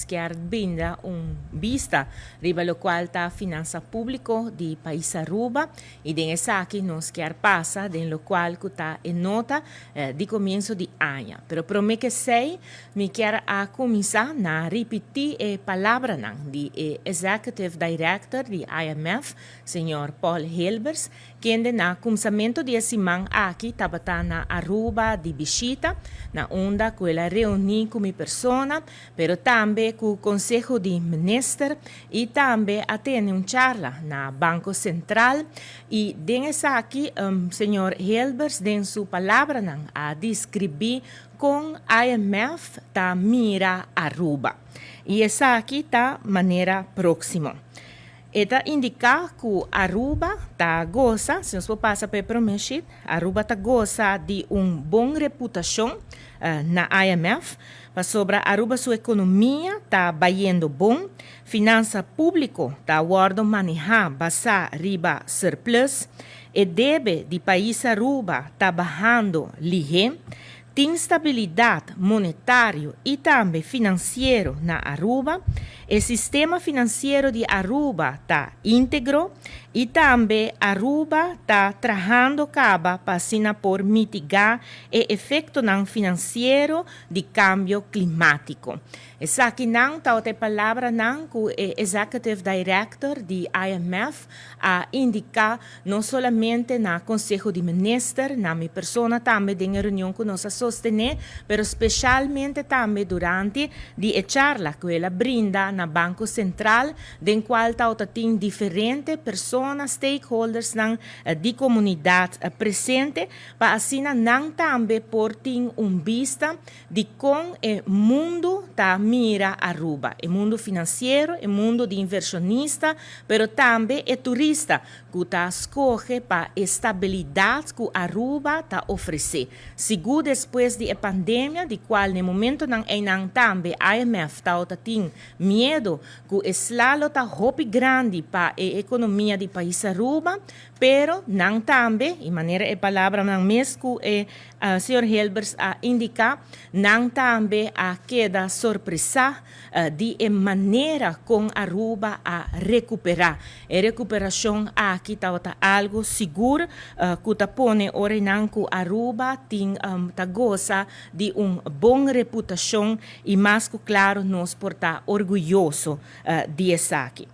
nos kier brinda un bista riba locual ta finansa publico di pais Aruba y den esaki nos kier pasa den locual cu ta e nota di comienso di aña. Pero prome cu esey, mi kier a cuminsa na ripiti e palabranan di e Executive Director di IMF, señor Paul Hilbers, kende na cuminsamento di e siman aki tabata na Aruba di bishita, na unda cu el a reuni cu mi persona, pero tambe cu Conseho di Minister y tambe a tene un charla na Banco Central. Y den esaki, señor Hilbers den su palabranan a describi con IMF ta mira Aruba. Y esaki ta manera proximo. E ta indica cu Aruba ta goza, si nos pasa pa e sheet, Aruba ta goza di un bon reputacion na IMF, pasobra Aruba su economia ta bayendo bon, finansa publico ta wordo maneha basa riba surplus, e debe di pais Aruba ta bahando lihe, tin stabilidad monetario y tambe financiero na Aruba, e sistema financiero di Aruba ta integro y tambe Aruba ta trahando caba pa asina por mitiga e efectonan financiero di cambio climatico. Esakinan ta e palabranan cu e Executive Director di IMF a indica no solamente na Conseho di Minister, na mi persona tambe den reunion cu nos a sostene, pero specialmente tambe durante di e charla cu el a brinda na Banco Central, den cual tin diferente persona, stakeholders nan di comunidad presente, pa asina nan tambe por tin un bista di con e mundo ta mira Aruba, e mundo financiero, e mundo di inversionista, pero tambe e turista cu ta scoge pa estabilidad cu Aruba ta ofrece. Sigur despues di pandemia, di cual na momentonan ey tambe IMF ta tin miedo cu e sla lo ta hopi grandi pa e economia di pais Aruba, pero nan tambe, y manera e palabranan mes cu e señor Hilbers a indica, nan tambe a keda sorpresa di e manera con Aruba a recupera. E recuperacion aki ta algo sigur cu ta pone ora nan cu Aruba tin ta goza di un bon reputacion y mas cu claro nos por ta orguyoso di esaki.